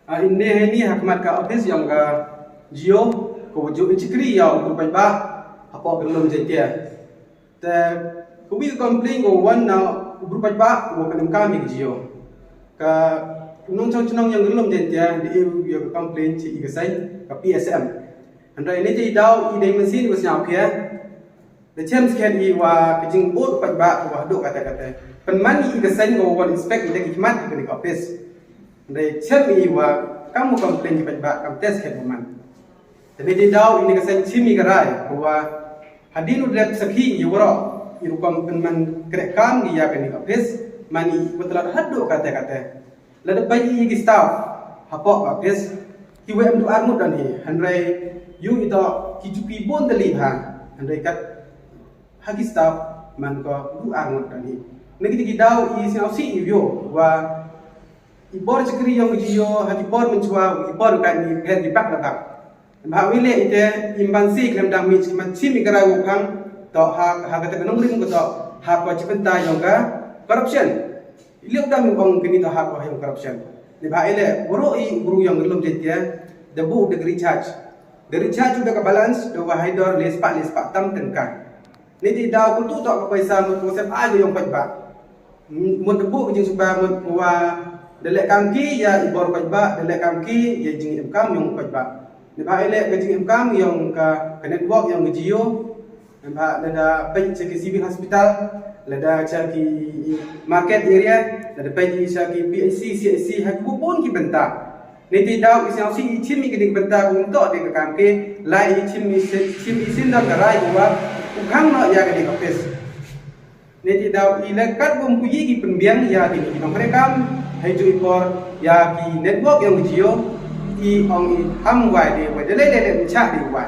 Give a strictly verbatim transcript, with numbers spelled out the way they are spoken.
Ah, ynne heini ha khmat ka office yong ka Jio, ko wa jooh i chakri ya u bru paidbah hapoh ka Lum Jaiñtia. Te ka wi ka complain ko wan na u bru paidbah wa pynemkam ya ka Jio. Ka nongchong chnong yong ka Lum Jaiñtia da e u ya ka complain cha i ka seiñ ka P S M. Hynrei neitæ i daw i dei mynsien wa sñiawkhia. Da chem skhem i wa ka jingud paidbah wa hadooh kattæ kattæ. Pynman i ka seiñ ko wan inspect i da ki khmat i kani ka office. Hynrei chem i wa kam wa complain ki paidbah kamtæ skhem wa man. Te neitæ i daw ini ka seiñ chim i ka rai ko wa hadien u dep sakhi ya waroh i rukom pynman krehkaam ki ya kani ka office, man i wa tlot hadooh kattæ kattæ. Lada pait i ki staff hapoh ka office, kiwa em du ar ngut donhi, hynrei yow i toh ki jooh boon tylli bha, hynrei kat ha ki staff man ko du ar ngut donhi. Na kitæ ki daw i sñiawsih i yow wa i bor chakri yong ka Jio ha ki por mynchwa, ki por kani pher ki bak la bak. Neibhah wi leh itæ i man si khlem dang mih chakhmat chim i ka rai wa phang, toh ha, ha katæ ka nongrim ko toh ha ka chibynta yong ka corruption. I leh u dang ong kani toh ha ka yong corruption. Neibhah i leh waroh i bru yong ka Lum Jaiñtia da booh da ka recharge. Da recharge u da ka balance da wa hei dor le spah le spah tam tyngka. Neitæ i daw kyntu toh ka poisa mut ko sep ai ka yong paidbah. Mut da booh ka jingsuba mut wa da leh kam ki ya i bor paidbah, da leh kam ki ya i jingemkam yong paidbah. Neibhah i leh ka jingemkam yong ka, ka network yong ka Jio. Neibhah lada pait cha ki civil hospital, lada cha ki market area, lada pait cha ki P H C, C H C, ha kiwa boon ki bynta. Neitæ i daw i sñiawsih i chim i kani ka bynta ko ymtoh de ka kam ke, lai i chim i si-, chim i sien dor ka rai ko wa u phang noh ya kani ka office. Neitæ i daw i leh katwa ym pu ye ki pynbiang ya kini ki nongkrehkaam heijooh i por ya ki network yong ka Jio, i ong i ham wai de wai, da leh leh leh ym chah de wai.